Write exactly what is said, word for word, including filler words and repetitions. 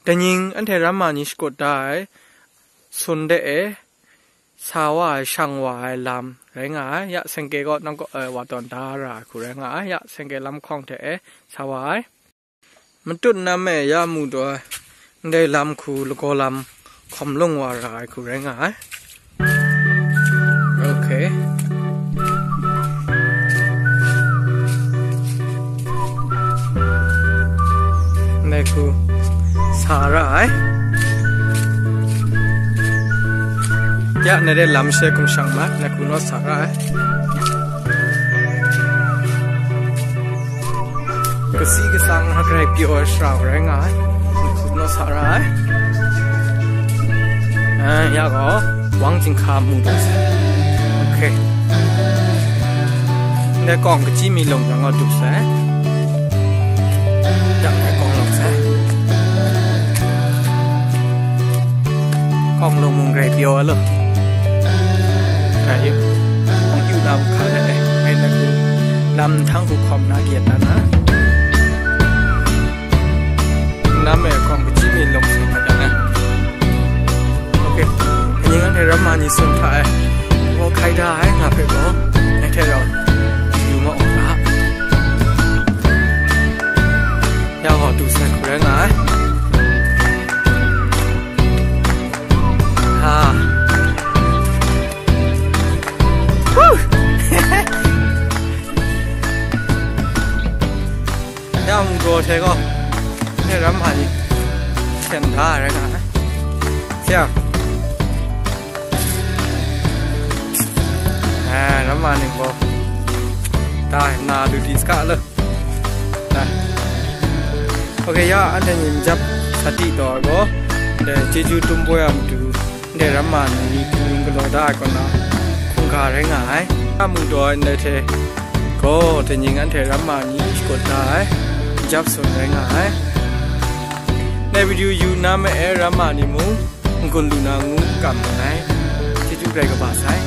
Dai ning anhte ramma ni shakut da ai, sun de e, sa wa ai, shang wa ai lam rai nga ai. Ya, sengke gaw nang kaw, eh, wa tawn da ra ai hku rai nga ai. Ya, sengke lam hkawng hte e, sa wa ai. Matut nam e ya mu taw ai, ndai lam hku lagaw lam hkawm lung wa ra ai hku rai nga ai. Ok. Ndai hku sa ra ai. Ya, ndai de lam she hkum shang mat, ndai hku naw sa ra ai. Kasi kasang na grai pyaw ai shara rai nga ai. Hku naw sa ra ai. Ah, ya gaw, wang jinghka mu du sai. Ok. Ndai kawng kachyi mi lung jang gaw du sai. Dang ai kawng lung sai. Kawng lung mung grai pyaw ai lo. Grai yu. Kawng yu na bu hka let ai. Ngai na ku. Lam nhtang hku hkawm na gyet na na. Nam e hkawng kachyi mi lung sai hka dan ai. Ok. Kaning anhte ramma ni sun hta e. Gaw hkai da ai nga hpe gaw. Ngai hte rau. Yu ma awng ga. Ya gaw du sai hku rai nga ai. Ha. Huh! Ya mung gaw hte gaw, ne ram hpa ni hten da ai rai nga ai. Siang. Ah, ram hpa ni gaw, da, na lu di saka lo. Da. Ok, ya, anhte ni majap sa di taw ai gaw, de, chyeju tum poi a matu, ndai ramma ni hpung galaw da ai kaw na, hkungga rai nga ai. A mu taw ai ndai hte gaw, tening anhte ramma ni shakut da ai, majap sun rai nga ai. Ndai video yu na ma e ramma ni mung, n-gun lu na ngu kam ai. Chyeju grai kaba sai.